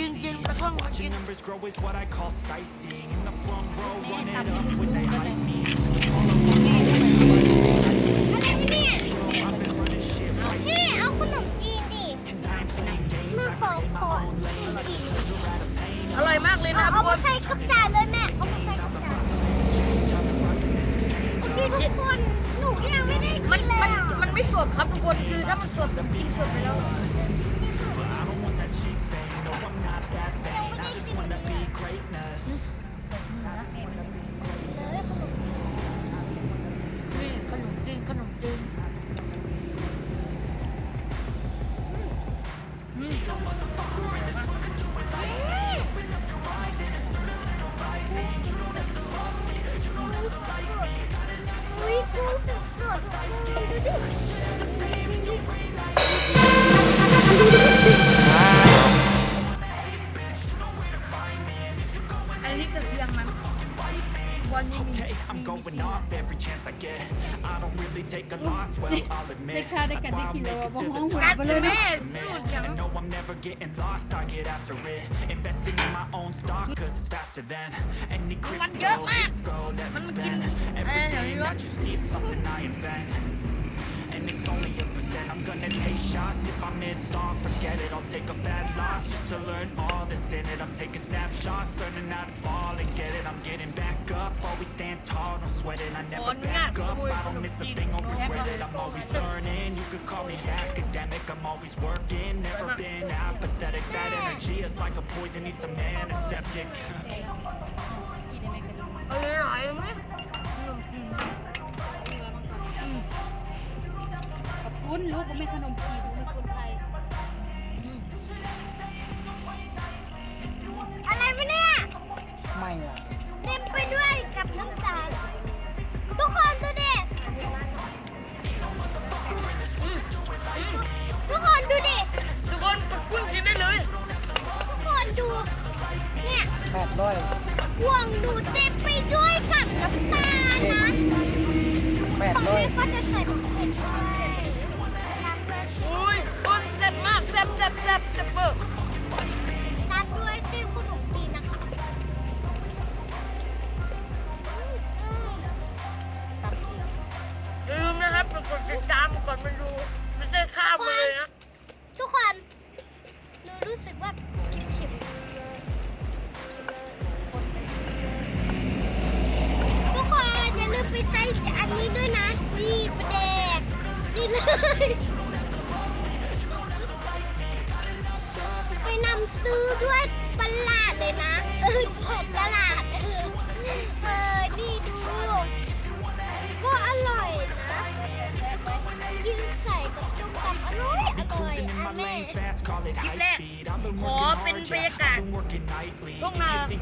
ກິນ ກິນ ກະທ້ອງ ກິນ. ນີ້ ເອົາຂະໜົມຈີນດິ ມາຂໍ ຂໍຂະໜົມຈີນ. ອະຮ່ອຍມາກເລີຍນະ ເອົາ ເອົາມາໃສ່ກັບຈານເລີຍແມ່ ເອົາມາໃສ່ກັບຈານ. ໂອເຄທຸກຄົນ ໜູຍັງໄມ່ໄດ້ກິນເລີຍອະ. ມັນ ມັນ ມັນໄມ່ສົດຄັບທຸກຄົນ ຄືຖ້າມັນສົດ ກິນສົດໄປແລ້ວ. ນີ້ຂະໜົມຈີນ ຂະໜົມຈີນ ອືມ ອືມ ອຸ້ຍ ກຸ້ງສົດໆ ເບິ່ງດູດິ. ອັນນີ້ກະທຽມມັນ. Okay, I'm going off every chance I get. I don't really take a loss, well, I'll admit. That's why I'm making to the top. ກັດແມ່ I know I'm never getting lost, I get after it. Investing in my own stock, 'cause it's faster than any crypto. It's gold, let me spend everything that you see is something I invent. And it's only a percent, I'm gonna take shots. If I miss all, forget it, I'll take a fat loss just to learn all that's in it. I'm taking snapshots, learning how to fall and get it. I'm getting back up, always stand tall, no sweat it. I never back up, I don't miss a thing, I'll regret it. I'm always learning, you could call me academic. I'm always working, never been apathetic. That energy is like a poison, need some antiseptic. ເອົາຫຼາຍໆໄໝ? ຂອບຄຸນລູກ ບໍ່ແມ່ນຂະໜົມຈີນ ລູກແມ່ນຄົນໄທ. ອືມ ອາໄລວະເນີ້ຍ? ໄໝ່ລະ ເຕັມໄປດ້ວຍກັບນ້ຳຕານ. ທຸກຄົນດູດິ ອືມ ອືມ ທຸກຄົນດູດິ ທຸກຄົນໄປກວດກິນໄດ້ເລີຍ. ທຸກຄົນດູ ເນີ້ຍ ແປດຮ້ອຍ ບ່ວງດູເຕັມໄປດ້ວຍກັບນ້ຳຕານນະ. ແປດຮ້ອຍ ຂອງແມ່ກໍຈະໃສ່ບັກເຜັດດ້ວຍ. ໂອ້ຍ ຄົນແຊບມາກ ແຊບ ແຊບ ແຊບ ແຊບເວີ້. ຕາມດ້ວຍເສັ້ນຂະໜົມຈີນນະຄະ. ຢ່າລືມນະຄັບ ໄປກົດຕິດຕາມກ່ອນ ມັນຢູ່ ມັນໄດ້ຂ້າມມາເລີຍນະ. ທຸກຄົນ ໜູຮູ້ສຶກວ່າເຄັມໆ ທຸກຄົນຢ່າລືມໄປໃສ່ອັນນີ້ດ້ວຍນະ ນີ້ປາແດກ ນີ້ເລີຍ ໄປນຳຊື້ດ້ວຍປະຫຼາດເລີຍນະ. ເອີ ຂອງຕະຫຼາດ ເອີ ເອີ ນີ້ດູ ກໍອະລ່ອຍນະ ກິນໃສ່ກັບສົ້ມຕຳອະລ່ອຍ ອະລ່ອຍ. ຄລິບແລກ ຂໍເປັນບັນຍາກາດທົ່ງນາທີ່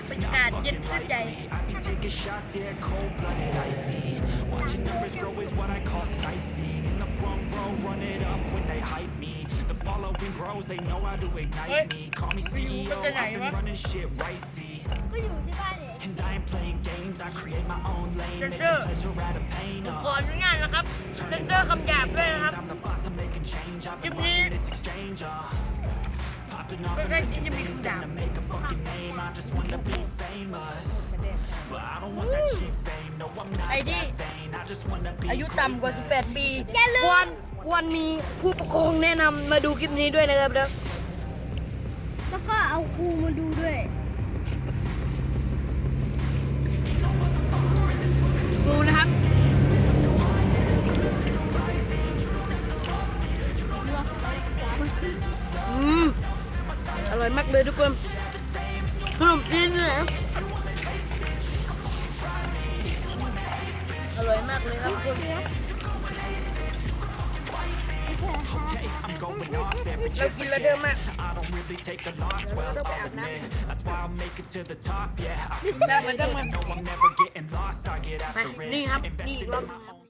ບັນຍາກາດເຢັນຊື່ນໃຈ. I've been taking shots, yeah, cold-blooded, icy. Watching numbers grow is what I call sightseeing. In the front row, run it up when they hype me. The following grows, they know how to ignite me. Call me CEO, I've been running shit right, see. ກໍຢູ່ທີ່ບ້ານເອງ. And I ain't playing games, I create my own lane. Making pleasure out of pain, uh. ຂໍອະນຸຍາດນະຄັບ ເຊັນເຊີຄຳຫຍາບດ້ວຍນະຄັບ. I'm the boss, I'm making change. I've been rocking this exchange, uh. Popping off in this containers, gonna make a fucking name. I just wanna be famous, but I don't want that shit fame. No, I'm not that vain. I just wanna be greatness. ອາຍຸຕ່ຳກວ່າສິບແປດປີ ຄວນ ຄວນມີຜູ້ປົກຄອງແນະນຳມາດູຄລິບນີ້ດ້ວຍນະຄັບເດີ ແລ້ວກໍເອົາຄູມາດູດ້ວຍ. ດູນະຄັບ ອືມ ອະລ່ອຍມາກເລີຍທຸກຄົນ ຂະໜົມຈີນນີ້ນະ ອະລ່ອຍມາກເລີຍຄັບທຸກຄົນ. ເຮົາກິນແລ້ວເດີມາກ ເຮົາໄປອາບນ້ຳ ໄປ ນີ້ຄັບ ນີ້ອີກລອບໜຶ່ງ.